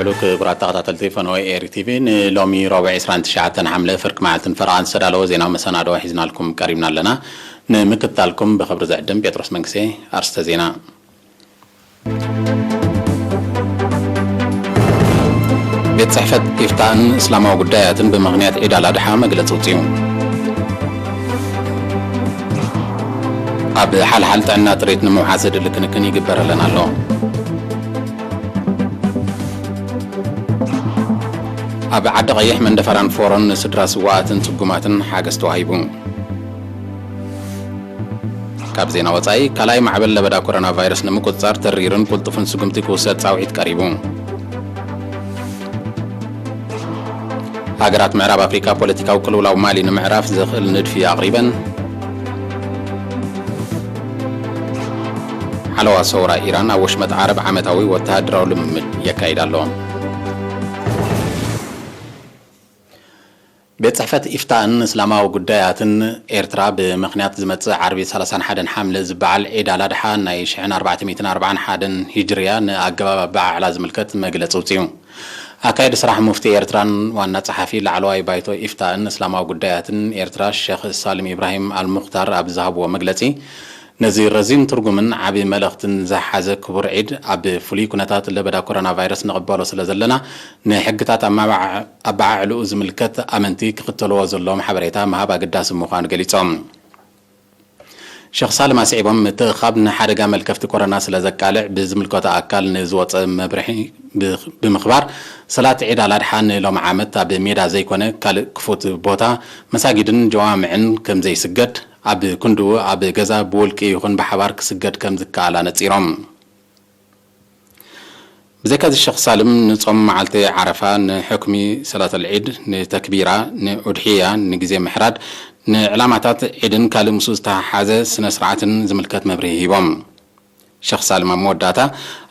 ብሉ ክቡራት ተኸታተልቲ ፈነወ ኤሪ ቲቪ፣ ንሎሚ ረቡዕ ዕስራን ትሽዓተን ሓምለ ፍርቂ መዓልትን ፈረቓን ዝተዳለወ ዜናዊ መሰናድኦ ሒዝናልኩም ቀሪብና ኣለና። ንምክትታልኩም ብኽብሪ ዝዕድም ጴጥሮስ መንግስቴ። ኣርስተ ዜና። ቤት ጽሕፈት ኢፍታእን እስላማዊ ጉዳያትን ብምኽንያት ዒድ ኣልኣድሓ መግለጺ ውጽኡ። ኣብ ሓልሓል ጥዕና ጥሪት ንምውሓስ ዘድሊ ክንክን ይግበረለን ኣሎ። ኣብ ዓዲ ቀይሕ መንደፈራን ፎሮን ንስድራ ስዋኣትን ጽጉማትን ሓገዝ ተዋሂቡ። ካብ ዜና ወጻኢ፣ ካልኣይ ማዕበል ለበዳ ኮሮና ቫይረስ ንምቁጽጻር ተሪርን ቅልጡፍን ስጉምቲ ክውሰድ ጻውዒት ቀሪቡ። ሃገራት ምዕራብ ኣፍሪቃ ፖለቲካዊ ቅልውላው ማሊ ንምዕራፍ ዘኽእል ንድፊ ኣቕሪበን። ሓለዋ ሰውራ ኢራን ኣብ ወሽመጥ ዓረብ ዓመታዊ ወተሃደራዊ ልምምድ የካይድ ኣሎ። ቤት ጽሕፈት ኢፍታእን እስላማዊ ጉዳያትን ኤርትራ፣ ብምኽንያት ዝመጽእ ዓርቢ ሰላሳን ሓደን ሓምለ ዝበዓል ዒድ ኣልኣድሓ ናይ ሽሕን ኣርባዕተ ሚእትን ኣርባዓን ሓደን ሂጅርያ፣ ንኣገባብ ኣበዓዕላ ዝምልከት መግለጺ ኣውጺኡ። ኣካየዲ ስራሕ ሙፍቲ ኤርትራን ዋና ጸሓፊ ላዕለዋይ ባይቶ ኢፍታእን እስላማዊ ጉዳያትን ኤርትራ ሸኽ ሳልም ኢብራሂም ኣልሙኽታር ኣብ ዝሃብዎ መግለጺ፣ ነዚ ረዚን ትርጉምን ዓቢ መልእኽትን ዝሓዘ ክቡር ዒድ፣ ኣብ ፍሉይ ኩነታት ለበዳ ኮሮና ቫይረስ ንቕበሎ ስለ ዘለና፣ ንሕግታት ኣማባዕ-፣ ኣበዓዕልኡ ዝምልከት ኣመንቲ ክኽተልዎ ዘለዎም ሓበሬታ ምሃብ ኣገዳሲ ምዃኑ ገሊጾም። ሸኽ ሳልም ኣስዒቦም፣ ምትእኻብ ንሓደጋ መልከፍቲ ኮሮና ስለ ዘቃልዕ፣ ብዝምልከቶ ኣካል ንዝወጸ መብርሒ ብ-፣ ብምኽባር፣ ሰላት ዒድ ኣልኣድሓ ንሎሚ ዓመት ኣብ ሜዳ ዘይኮነ፣ ካልእ ክፉት ቦታ፣ መሳጊድን ጀዋምዕን ከም ዘይስገድ፣ ኣብ ክንድኡ ኣብ ገዛ ብውልቂ ይኹን ብሓባር ክስገድ ከም ዝከኣል ኣነጺሮም። ብዘይካዚ ሸኽ ሳልም ንጾም መዓልቲ ዓረፋ፣ ንሕክሚ ሰላተል ዒድ፣ ንተክቢራ፣ ንኡድሕያ፣ ንግዜ ምሕራድ፣ ንዕላማታት ዒድን ካልእ ምስኡ ዝተሓሓዘ ስነ ስርዓትን ዝምልከት መብርሂ ሂቦም። ሸኽ ሳልም ኣብ መወዳእታ፣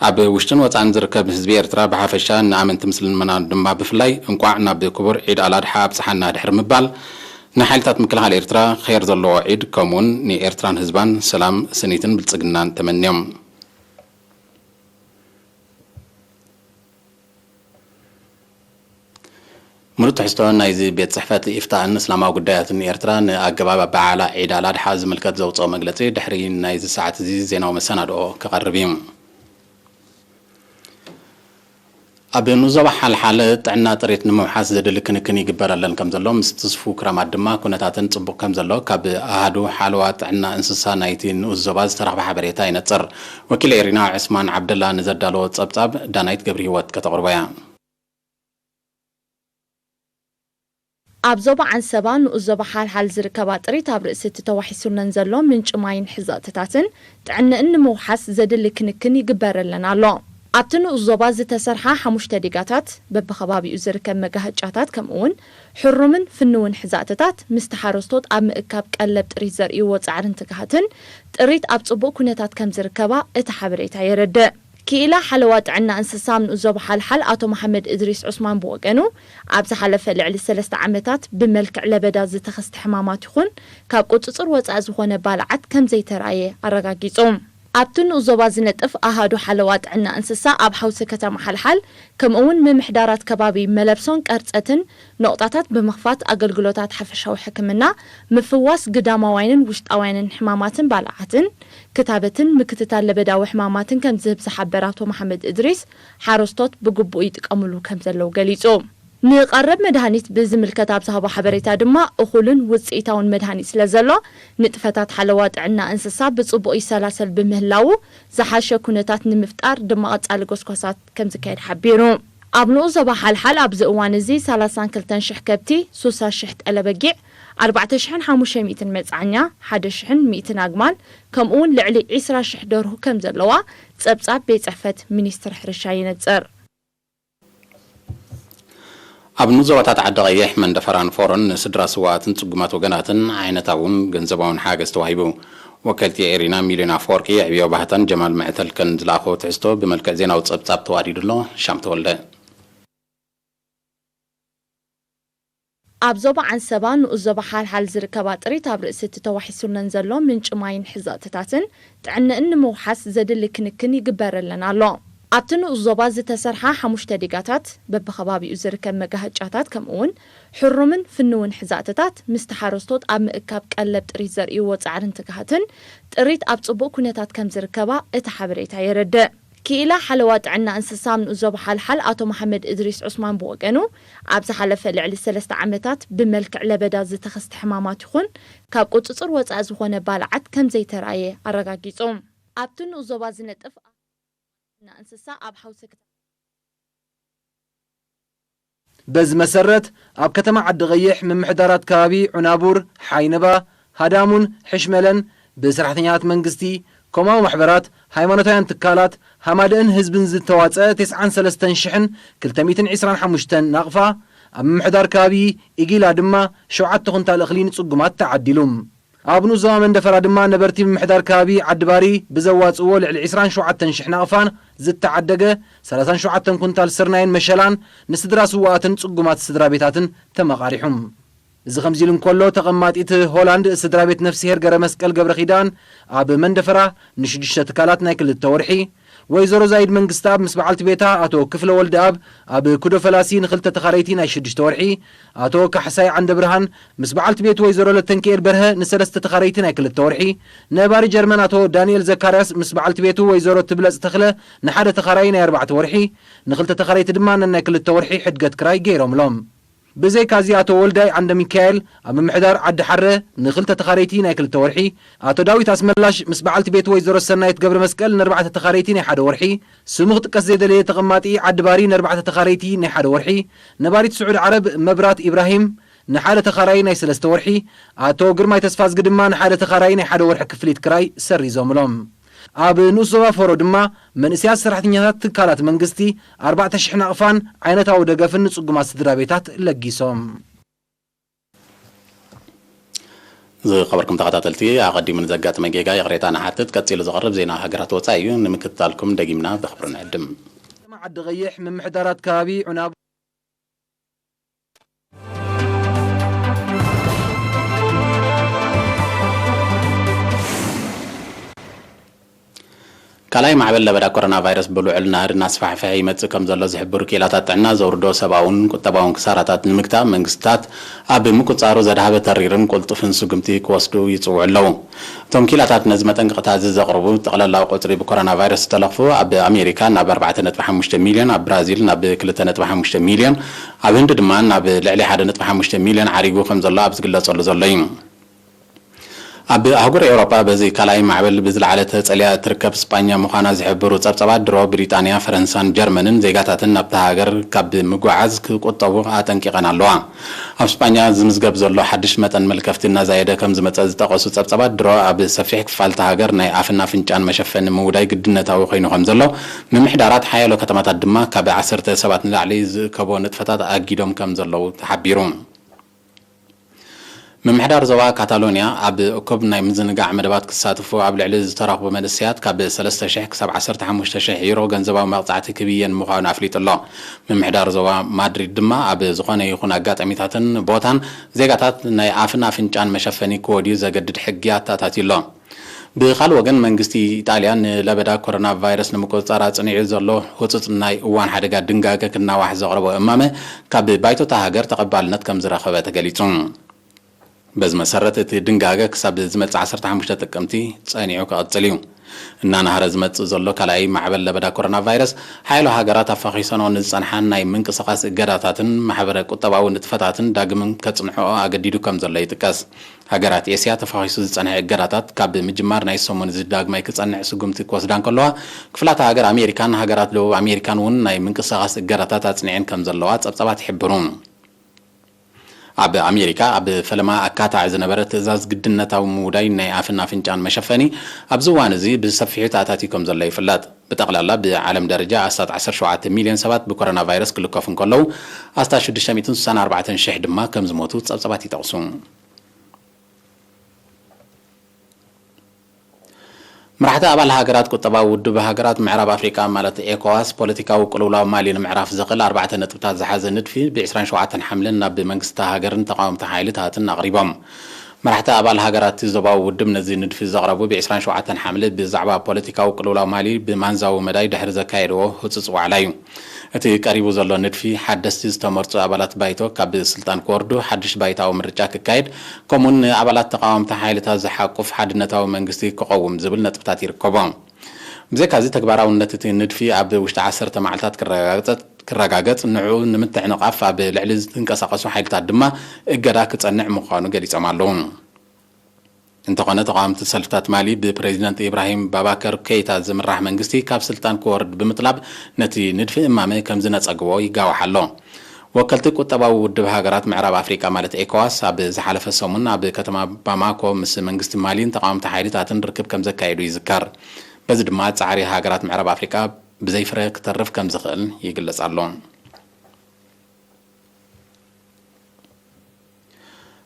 ኣብ ውሽጥን ወጻእን ዝርከብ ህዝቢ ኤርትራ ብሓፈሻ፣ ንኣመንቲ ምስልምና ድማ ብፍላይ፣ እንቋዕ ናብ ክቡር ዒድ ኣልኣድሓ ኣብጽሓና ድሕሪ ምባል፣ ንሓይልታት ምክልኻል ኤርትራ ኼር ዘለዎ ዒድ፣ ከምኡውን ንኤርትራን ህዝባን ሰላም፣ ስኒትን ብልጽግናን ተመንዮም። ምሉእ ትሕዝቶ ናይዚ ቤት ጽሕፈት ኢፍታእን እስላማዊ ጉዳያትን ኤርትራ ንኣገባብ ኣበዓዕላ ዒድ ኣልኣድሓ ዝምልከት ዘውጽኦ መግለጺ ድሕሪ ናይዚ ሰዓት እዚ ዜናዊ መሰናድኦ ክቐርብ እዩ። ኣብ ንኡስ ዞባ ሓልሓል ጥዕና ጥሪት ንምውሓስ ዘድሊ ክንክን ይግበረለን ከም ዘሎ ምስ ትስፉው ክራማት ድማ ኩነታተን ጽቡቕ ከም ዘሎ ካብ ኣሃዱ ሓለዋ ጥዕና እንስሳ ናይቲ ንኡስ ዞባ ዝተረኽበ ሓበሬታ ይነጽር። ወኪል ኤሪና ዑስማን ዓብደላ ንዘዳለዎ ጸብጻብ ዳናይት ገብረ ህይወት ከተቕርቦ እያ። ኣብ ዞባ ዓንሰባ ንኡስ ዞባ ሓልሓል ዝርከባ ጥሪት ኣብ ርእሲ እቲ ተዋሒሱለን ዘሎ ምንጪ ማይን ሕዛእትታትን ጥዕንእን ንምውሓስ ዘድሊ ክንክን ይግበረለን ኣሎ። ኣብቲ ንኡስ ዞባ ዝተሰርሓ ሓሙሽተ ዲጋታት፣ በብኸባቢኡ ዝርከብ መጋህጫታት፣ ከምኡውን ሕሩምን ፍንውን ሕዛእትታት፣ ምስቲ ሓረስቶት ኣብ ምእካብ ቀለብ ጥሪት ዘርእይዎ ጻዕርን ትግሃትን፣ ጥሪት ኣብ ጽቡቕ ኩነታት ከም ዝርከባ እቲ ሓበሬታ የረድእ። ክኢላ ሓለዋ ጥዕና እንስሳ ኣብ ንኡስ ዞባ ሓልሓል ኣቶ መሓመድ እድሪስ ዑስማን ብወገኑ፣ ኣብ ዝሓለፈ ልዕሊ ሰለስተ ዓመታት ብመልክዕ ለበዳ ዝተኸስተ ሕማማት ይኹን ካብ ቁጽጽር ወጻኢ ዝኾነ ባልዓት ከም ዘይተራእየ ኣረጋጊጹ። ኣብቲ ንኡስ ዞባ ዝነጥፍ ኣሃዱ ሓለዋ ጥዕና እንስሳ ኣብ ሓውሲ ከተማ ሓልሓል፣ ከምኡውን ምምሕዳራት ከባቢ መለብሶን ቀርጸትን ነቑጣታት ብምኽፋት ኣገልግሎታት ሓፈሻዊ ሕክምና፣ ምፍዋስ ግዳማውያንን ውሽጣውያንን ሕማማትን ባልዓትን፣ ክታበትን ምክትታል ለበዳዊ ሕማማትን ከም ዝህብ ዝሓበረ ኣቶ መሓመድ እድሪስ፣ ሓረስቶት ብግቡእ ይጥቀምሉ ከም ዘለዉ ገሊጹ። ንቐረብ መድሃኒት ብዝምልከት ኣብ ዝሃቦ ሓበሬታ ድማ፣ እኹልን ውጽኢታውን መድሃኒት ስለ ዘሎ፣ ንጥፈታት ሓለዋ ጥዕና እንስሳ ብጽቡቕ ይሰላሰል ብምህላዉ፣ ዝሓሸ ኩነታት ንምፍጣር ድማ ቀጻሊ ጎስጓሳት ከም ዝካየድ ሓቢሩ። ኣብ ንኡስ ዞባ ሓልሓል ኣብዚ እዋን እዚ ሰላሳን ክልተን ሽሕ ከብቲ፣ ሱሳ ሽሕ ጠለበጊዕ፣ ኣርባዕተ ሽሕን ሓሙሽተ ሚእትን መጽዓኛ፣ ሓደ ሽሕን ሚእትን ኣግማል፣ ከምኡውን ልዕሊ ዒስራ ሽሕ ደርሁ ከም ዘለዋ ጸብጻብ ቤት ጽሕፈት ሚኒስትሪ ሕርሻ የነጽር። ኣብ ንኡስ ዞባታት ዓዲ ቀይሕ፣ መንደፈራን ፎሮን ንስድራ ስዋኣትን ጽጉማት ወገናትን ዓይነታውን ገንዘባውን ሓገዝ ተዋሂቡ። ወከልቲ ኤሪና ሚልዮን ኣፈወርቂ፣ የዕብዮ ባህታን ጀማል መዕተልከን ዝለኣኽዎ ትሕዝቶ ብመልክዕ ዜናዊ ጸብጻብ ተዋዲዱ ኣሎ። ሻም ተወልደ። ኣብ ዞባ ዓንሰባ ንኡስ ዞባ ሓልሓል ዝርከባ ጥሪት ኣብ ርእሲ እቲ ተዋሒሱለን ዘሎ ምንጪ ማይን ሕዛእትታትን ጥዕንእን ንምውሓስ ዘድሊ ክንክን ይግበረለን ኣሎ። ኣብቲ ንኡስ ዞባ ዝተሰርሓ ሓሙሽተ ዲጋታት፣ በብኸባቢኡ ዝርከብ መጋህጫታት፣ ከምኡውን ሕሩምን ፍንውን ሕዛእትታት ምስቲ ሓረስቶት ኣብ ምእካብ ቀለብ ጥሪት ዘርእይዎ ጻዕርን ትግሃትን፣ ጥሪት ኣብ ጽቡቕ ኩነታት ከም ዝርከባ እቲ ሓበሬታ የረድእ። ክኢላ ሓለዋ ጥዕና እንስሳ ኣብ ንኡስ ዞባ ሓልሓል ኣቶ መሓመድ እድሪስ ዑስማን ብወገኑ፣ ኣብ ዝሓለፈ ልዕሊ ሰለስተ ዓመታት ብመልክዕ ለበዳ ዝተኸስተ ሕማማት ይኹን ካብ ቁጽጽር ወጻኢ ዝኾነ ባልዓት ከም ዘይተራእየ ኣረጋጊጹ። ኣብቲ ንኡስ ዞባ ዝነጥፍ ጥዕና እንስሳ ኣብ ሓውሲ ክታ- በዚ መሰረት፣ ኣብ ከተማ ዓዲ ቐይሕ፣ ምምሕዳራት ከባቢ ዑናቡር፣ ሓይነባ፣ ሃዳሙን ሕሽመለን ብሰራሕተኛታት መንግስቲ፣ ኮማዊ ማሕበራት፣ ሃይማኖታውያን ትካላት፣ ሃማደእን ህዝብን ዝተዋፀ ተስዓን ሰለስተን ሽሕን ክልተ ሚእትን ዕስራን ሓሙሽተን ናቕፋ፣ ኣብ ምምሕዳር ከባቢ ኢጊላ ድማ ሸውዓተ ኩንታል እኽሊ ንፅጉማት ተዓዲሉ። ኣብ ንኡስ ዞባ መንደፈራ ድማ ነበርቲ ምምሕዳር ከባቢ ዓዲባሪ ብዘዋፅእዎ ልዕሊ ዕስራን ሸውዓተን ሽሕ ናቕፋን ዝተዓደገ ሰላሳን ሸውዓተን ኩንታል ስርናይን መሸላን ንስድራ ስውኣትን ፅጉማት ስድራ ቤታትን ተመቓሪሑ። እዚ ከምዚ ኢሉ እንከሎ፣ ተቐማጢት ሆላንድ ስድራ ቤት ነፍስሄር ገረመስቀል ገብረኺዳን ኣብ መንደፈራ ንሽዱሽተ ትካላት ናይ ክልተ ወርሒ፣ ወይዘሮ ዛይድ መንግስተኣብ ምስ በዓልቲ ቤታ ኣቶ ክፍለ ወልደኣብ ኣብ ኩዶ ፈላሲ ንኽልተ ተኻረይቲ ናይ ሽዱሽተ ወርሒ፣ ኣቶ ካሕሳይ ዓንደብርሃን ምስ በዓልቲ ቤቱ ወይዘሮ ለተንኪኤል በርሀ ንሰለስተ ተኻረይቲ ናይ ክልተ ወርሒ፣ ነባሪ ጀርመን ኣቶ ዳንኤል ዘካርያስ ምስ በዓልቲ ቤቱ ወይዘሮ ትብለጽ ተኽለ ንሓደ ተኻራይ ናይ ኣርባዕተ ወርሒ፣ ንኽልተ ተኻረይቲ ድማ ነናይ ክልተ ወርሒ ሕድገት ክራይ ገይሮምሎም። ብዘይካዚ ኣቶ ወልዳይ ዓንደሚካኤል ኣብ ምምሕዳር ዓዲ ሓረ ንኽልተ ተኻረይቲ ናይ ክልተ ወርሒ፣ ኣቶ ዳዊት ኣስመላሽ ምስ በዓልቲ ቤቱ ወይዘሮ ሰናይት ገብረ መስቀል ንኣርባዕተ ተኻረይቲ ናይ ሓደ ወርሒ፣ ስሙ ክጥቀስ ዘይደለየ ተቐማጢ ዓዲ ባሪ ንኣርባዕተ ተኻረይቲ ናይ ሓደ ወርሒ፣ ነባሪት ስዑድ ዓረብ መብራት ኢብራሂም ንሓደ ተኻራይ ናይ ሰለስተ ወርሒ፣ ኣቶ ግርማይ ተስፋዝጊ ድማ ንሓደ ተኻራይ ናይ ሓደ ወርሒ ክፍሊት ክራይ ሰሪዞምሎም። ኣብ ንኡስ ዞባ ፈሮ ድማ መንእሰያት ሰራሕተኛታት ትካላት መንግስቲ ኣርባዕተ ሽሕ ናቕፋን ዓይነታዊ ደገፍን ንጽጉማት ስድራ ቤታት ለጊሶም። ዝኸበርኩም ተኸታተልቲ፣ ኣቐዲሙ ንዘጋጠመ ጌጋ ይቕሬታ ንሓትት። ቀጺሉ ዝቐርብ ዜና ሃገራት ወጻኢ እዩ። ንምክትታልኩም ደጊምና ብኽብሪ ንዕድም። ከተማ ዓዲ ቐይሕ ምምሕዳራት ከባቢ ዑናቡ ካልኣይ ማዕበል ለበዳ ኮሮና ቫይረስ ብልዑል ናህሪ እናስፋሕፈሐ ይመጽእ ከም ዘሎ ዝሕብሩ ክኢላታት ጥዕና፣ ዘውርዶ ሰብኣውን ቁጠባውን ክሳራታት ንምግታእ መንግስታት ኣብ ምቁጻሩ ዘድሃበ ተሪርን ቅልጡፍን ስጉምቲ ክወስዱ ይጽውዑ ኣለዉ። እቶም ክኢላታት ነዚ መጠንቀቕታ እዚ ዘቕርቡ፣ ጠቕላላዊ ቁጽሪ ብኮሮና ቫይረስ ዝተለኽፉ ኣብ ኣሜሪካ ናብ ኣርባዕተ ነጥቢ ሓሙሽተ ሚልዮን፣ ኣብ ብራዚል ናብ ክልተ ነጥቢ ሓሙሽተ ሚልዮን፣ ኣብ ህንዲ ድማ ናብ ልዕሊ ሓደ ነጥቢ ሓሙሽተ ሚልዮን ዓሪጉ ከም ዘሎ ኣብ ዝግለጸሉ ዘሎ እዩ። ኣብ ኣህጉር ኤውሮጳ በዚ ካልኣይ ማዕበል ብዝለዓለ ተጸሊኣ እትርከብ ስጳኛ ምዃና ዝሕብሩ ጸብጸባት ድሮ ብሪጣንያ፣ ፈረንሳን ጀርመንን ዜጋታተን ናብታ ሃገር ካብ ምጉዓዝ ክቁጠቡ ኣጠንቂቐን ኣለዋ። ኣብ ስጳኛ ዝምዝገብ ዘሎ ሓድሽ መጠን መልከፍቲ እናዛየደ ከም ዝመጸ ዝጠቐሱ ጸብጸባት ድሮ ኣብ ሰፊሕ ክፋል እታ ሃገር ናይ ኣፍን ኣፍንጫን መሸፈኒ ምውዳይ ግድነታዊ ኮይኑ ከም ዘሎ፣ ምምሕዳራት ሓያሎ ከተማታት ድማ ካብ ዓሰርተ ሰባት ንላዕሊ ዝእከቦ ንጥፈታት ኣጊዶም ከም ዘለዉ ተሓቢሩ። ምምሕዳር ዞባ ካታሎንያ ኣብ እኩብ ናይ ምዝንጋዕ መደባት ክሳተፉ ኣብ ልዕሊ ዝተረኽቡ መንእሰያት ካብ ሰለስተ ሽሕ ክሳብ ዓሰርተ ሓሙሽተ ሽሕ ዩሮ ገንዘባዊ መቕጻዕቲ ክብየን ምዃኑ ኣፍሊጡ ኣሎ። ምምሕዳር ዞባ ማድሪድ ድማ ኣብ ዝኾነ ይኹን ኣጋጣሚታትን ቦታን ዜጋታት ናይ ኣፍን ኣፍንጫን መሸፈኒ ክወድዩ ዘገድድ ሕጊ ኣተኣታትዩ ኣሎ። ብኻልእ ወገን መንግስቲ ኢጣልያ ንለበዳ ኮሮና ቫይረስ ንምቁጽጻር ኣጽኒዑ ዘሎ ህጹጽ ናይ እዋን ሓደጋ ድንጋገ ክናዋሕ ዘቕረቦ እማመ ካብ ባይቶ እታ ሃገር ተቐባልነት ከም ዝረኸበ ተገሊጹ። በዚ መሰረት እቲ ድንጋገ ክሳብ ዝመጽእ ዓሰርተ ሓሙሽተ ጥቅምቲ ጸኒዑ ክቕጽል እዩ። እናናህረ ዝመጽእ ዘሎ ካልኣይ ማዕበል ለበዳ ኮሮና ቫይረስ ሓያሎ ሃገራት ኣፋኺሰንኦ ንዝጸንሓ ናይ ምንቅስቓስ እገዳታትን ማሕበረ ቁጠባዊ ንጥፈታትን ዳግም ከጽንሕኦ ኣገዲዱ ከም ዘሎ ይጥቀስ። ሃገራት ኤስያ ተፋኺሱ ዝጸንሐ እገዳታት ካብ ምጅማር ናይ ሰሙን እዚ ዳግማይ ክጸንዕ ስጉምቲ ክወስዳ እንከለዋ፣ ክፍላተ ሃገር ኣሜሪካን ሃገራት ደቡብ ኣሜሪካን እውን ናይ ምንቅስቓስ እገዳታት ኣጽኒዐን ከም ዘለዋ ጸብጻባት ይሕብሩ። ኣብ ኣሜሪካ ኣብ ፈለማ ኣካታዒ ዝነበረ ትእዛዝ ግድነታዊ ምውዳይ ናይ ኣፍን ኣፍንጫን መሸፈኒ ኣብዚ እዋን እዚ ብሰፊሑ ተኣታትዩ ከም ዘሎ ይፍለጥ። ብጠቕላላ ብዓለም ደረጃ ኣስታት ዓሰርተ ሸውዓተ ሚልዮን ሰባት ብኮሮና ቫይረስ ክልከፉ እንከለዉ ኣስታት ሽዱሽተ ሚእትን ስሳን ኣርባዕተን ሽሕ ድማ ከም ዝሞቱ ጸብጻባት ይጠቕሱ። መራሕቲ ኣባል ሃገራት ቁጠባዊ ውድብ ሃገራት ምዕራብ ኣፍሪቃ ማለት ኤኮዋስ ፖለቲካዊ ቅልውላው ማሊ ንምዕራፍ ዘኽእል ኣርባዕተ ነጥብታት ዝሓዘ ንድፊ ብ ዕስራን ሸውዓተን ሓምለን ናብ መንግስቲ ሃገርን ተቓወምቲ ሓይልታትን ኣቕሪቦም። መራሕቲ ኣባል ሃገራት ዞባዊ ውድብ ነዚ ንድፊ ዘቕረቡ ብ ዕስራን ሸውዓተን ሓምለ ብዛዕባ ፖለቲካዊ ቅልውላው ማሊ ብማንዛዊ መዳይ ድሕሪ ዘካየድዎ ህጹጽ ዋዕላ እዩ። እቲ ቀሪቡ ዘሎ ንድፊ ሓደስቲ ዝተመርጹ ኣባላት ባይቶ ካብ ስልጣን ክወርዱ፣ ሓድሽ ባይታዊ ምርጫ ክካየድ፣ ከምኡውን ንኣባላት ተቓወምቲ ሓይልታት ዝሓቁፍ ሓድነታዊ መንግስቲ ክቐውም ዝብል ነጥብታት ይርከቦ። ብዘይካዚ ተግባራውነት እቲ ንድፊ ኣብ ውሽጢ ዓሰርተ መዓልታት ክረጋገጽ ክረጋገጽ፣ ንዕኡ ንምትዕንቓፍ ኣብ ልዕሊ ዝንቀሳቐሱ ሓይልታት ድማ እገዳ ክጸንዕ ምዃኑ ገሊጾም ኣለዉ። እንተኾነ ተቓወምቲ ሰልፍታት ማሊ ብፕሬዚደንት ኢብራሂም ባባከር ኬይታ ዝምራሕ መንግስቲ ካብ ስልጣን ክወርድ ብምጥላብ ነቲ ንድፊ እማመ ከም ዝነጸግዎ ይጋዋሕ ኣሎ። ወከልቲ ቁጠባዊ ውድብ ሃገራት ምዕራብ ኣፍሪቃ ማለት ኤኮዋስ ኣብ ዝሓለፈ ሰሙን ኣብ ከተማ ባማኮ ምስ መንግስቲ ማሊን ተቓወምቲ ሓይልታትን ርክብ ከም ዘካየዱ ይዝከር። በዚ ድማ ጻዕሪ ሃገራት ምዕራብ ኣፍሪቃ ብዘይፍረ ክተርፍ ከም ዝኽእል ይግለጽ ኣሎ።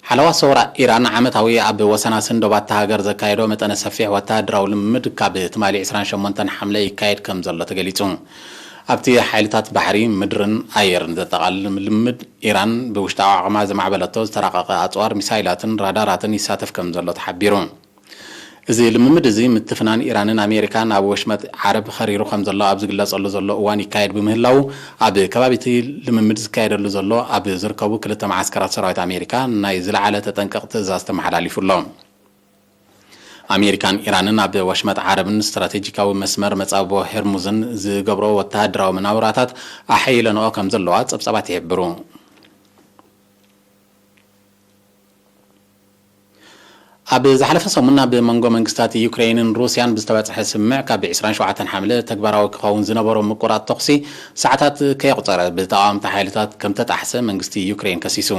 ሓለዋ ሰውራ ኢራን ዓመታዊ ኣብ ወሰናስን ዶባታ ሃገር ዘካየዶ መጠነ ሰፊሕ ወተሃደራዊ ልምምድ ካብ ትማሊ ዕስራን ሸሞንተን ሓምለ ይካየድ ከም ዘሎ ተገሊጹ። ኣብቲ ሓይልታት ባሕሪ፣ ምድርን ኣየርን ዘጠቓልል ልምምድ፣ ኢራን ብውሽጣዊ ዓቕማ ዘማዕበለቶ ዝተራቐቐ ኣጽዋር፣ ሚሳይላትን ራዳራትን ይሳተፍ ከም ዘሎ ተሓቢሩ። እዚ ልምምድ እዚ ምትፍናን ኢራንን ኣሜሪካን ኣብ ወሽመጥ ዓረብ ኸሪሩ ከም ዘሎ ኣብ ዝግለጸሉ ዘሎ እዋን ይካየድ ብምህላዉ፣ ኣብ ከባቢ እቲ ልምምድ ዝካየደሉ ዘሎ ኣብ ዝርከቡ ክልተ መዓስከራት ሰራዊት ኣሜሪካ ናይ ዝለዓለ ተጠንቀቕ ትእዛዝ ተመሓላሊፉ ኣሎ። ኣሜሪካን ኢራንን ኣብ ወሽመጥ ዓረብን ስትራቴጂካዊ መስመር መጻብቦ ሄርሙዝን ዝገብሮ ወተሃደራዊ መናውራታት ኣሐይለንኦ ከም ዘለዋ ጸብጻባት ይሕብሩ። ኣብ ዝሓለፈ ሰሙን ኣብ መንጎ መንግስታት ዩክሬንን ሩስያን ብዝተበጽሐ ስምምዕ ካብ ዕስራን ሸውዓተን ሓምለ ተግባራዊ ክኸውን ዝነበሮ ምቁራጽ ተኹሲ ሰዓታት ከየቑጸረ ብተቓወምቲ ሓይልታት ከም ተጣሕሰ መንግስቲ ዩክሬን ከሲሱ።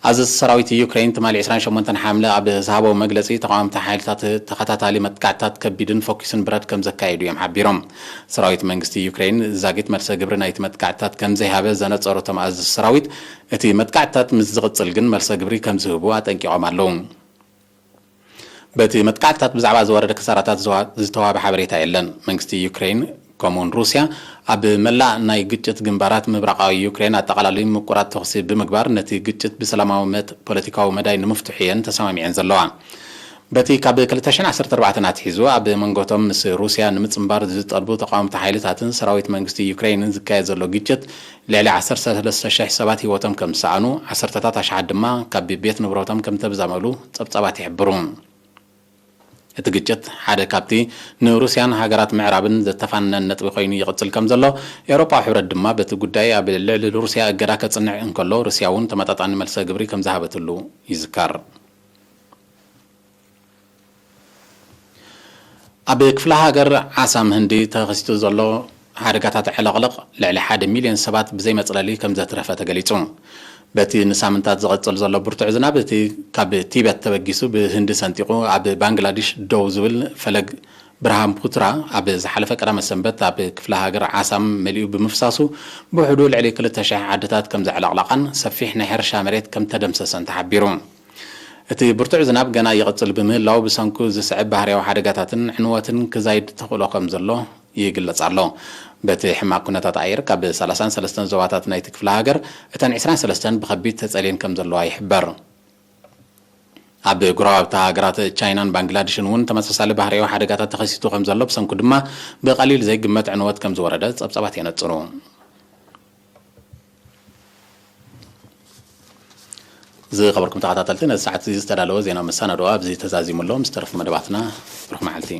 ኣዘዝቲ ሰራዊት ዩክሬን ትማሊ ዕስራን ሸሞንተን ሓምለ ኣብ ዝሃቦ መግለጺ፣ ተቓወምቲ ሓይልታት ተኸታታሊ መጥቃዕትታት ከቢድን ፈኲስን ብረት ከም ዘካየዱ እዮም ሓቢሮም። ሰራዊት መንግስቲ ዩክሬን ዛጊት መልሰ ግብሪ ናይቲ መጥቃዕትታት ከም ዘይሃበ ዘነጸሩ እቶም ኣዘዝቲ ሰራዊት፣ እቲ መጥቃዕትታት ምስ ዝቕጽል ግን መልሰ ግብሪ ከም ዝህቡ ኣጠንቂቖም ኣለዉ። በቲ መጥቃዕትታት ብዛዕባ ዝወረደ ክሳራታት ዝተዋ-፣ ዝተዋህበ ሓበሬታ የለን። መንግስቲ ዩክሬን ከምኡውን ሩስያ ኣብ መላእ ናይ ግጭት ግንባራት ምብራቓዊ ዩክሬን ኣጠቓላሊ ምቁራጽ ተኹሲ ብምግባር ነቲ ግጭት ብሰላማዊ መት-፣ ፖለቲካዊ መዳይ ንምፍትሑ እየን ተሰማሚዐን ዘለዋ። በቲ ካብ ክልተ ሽሕን ዓሰርተ ኣርባዕተን ኣትሒዙ ኣብ መንጎቶም ምስ ሩስያ ንምጽንባር ዝጠልቡ ተቓወምቲ ሓይልታትን ሰራዊት መንግስቲ ዩክሬንን ዝካየድ ዘሎ ግጭት ልዕሊ ዓሰርተ ሰለስተ ሽሕ ሰባት ህይወቶም ከም ዝሰኣኑ፣ ዓሰርተታት ኣሽሓት ድማ ካብ ቤት ንብረቶም ከም ተብዛመሉ ጸብጻባት ይሕብሩ። እቲ ግጭት ሓደ ካብቲ ንሩስያን ሃገራት ምዕራብን ዘተፋነን ነጥቢ ኮይኑ ይቕጽል ከም ዘሎ፣ ኤውሮጳዊ ሕብረት ድማ በቲ ጉዳይ ኣብ ልዕሊ ሩስያ እገዳ ከጽንዕ እንከሎ፣ ሩስያ እውን ተመጣጣኒ መልሰ ግብሪ ከም ዝሃበትሉ ይዝከር። ኣብ ክፍለ ሃገር ዓሳም ህንዲ ተኸሲቱ ዘሎ ሓደጋታት ዕልቕልቕ ልዕሊ ሓደ ሚልዮን ሰባት ብዘይ መጽለሊ ከም ዘትረፈ ተገሊጹ። በቲ ንሳምንታት ዝቐጽል ዘሎ ብርቱዕ ዝናብ፣ እቲ ካብ ቲበት ተበጊሱ ብህንዲ ሰንጢቑ ኣብ ባንግላዲሽ ደው ዝብል ፈለግ ብርሃምፑትራ ኣብ ዝሓለፈ ቀዳመ ሰንበት ኣብ ክፍለ ሃገር ዓሳም መሊኡ ብምፍሳሱ፣ ብውሕዱ ልዕሊ ክልተ ሽሕ ዓድታት ከም ዘዕለቕለቓን ሰፊሕ ናይ ሕርሻ መሬት ከም ተደምሰሰን ተሓቢሩ። እቲ ብርቱዕ ዝናብ ገና ይቕጽል ብምህላው፣ ብሰንኩ ዝስዕብ ባህርያዊ ሓደጋታትን ዕንወትን ክዛይድ ተኽእሎ ከም ዘሎ ይግለጽ ኣሎ። በቲ ሕማቕ ኩነታት ኣየር፣ ካብ ሰላሳን ሰለስተን ዞባታት ናይቲ ክፍለ ሃገር፣ እተን ዕስራን ሰለስተን ብኸቢድ ተጸልየን ከም ዘለዋ ይሕበር። ኣብ ጎረባብቲ ሃገራት ቻይናን ባንግላድሽን እውን ተመሳሳሊ ባህርያዊ ሓደጋታት ተኸሲቱ ከም ዘሎ፣ ብሰንኩ ድማ ብቐሊል ዘይግመት ዕንወት ከም ዝወረደ ጸብጻባት የነጽሩ። ዝኸበርኩም ተኸታተልቲ፣ ነዚ ሰዓት እዚ ዝተዳለወ ዜና መሰናድኦ ኣብዚ ተዛዚሙ ኣሎ። ምስ ተረፉ መደባትና ብሩኽ መዓልቲ።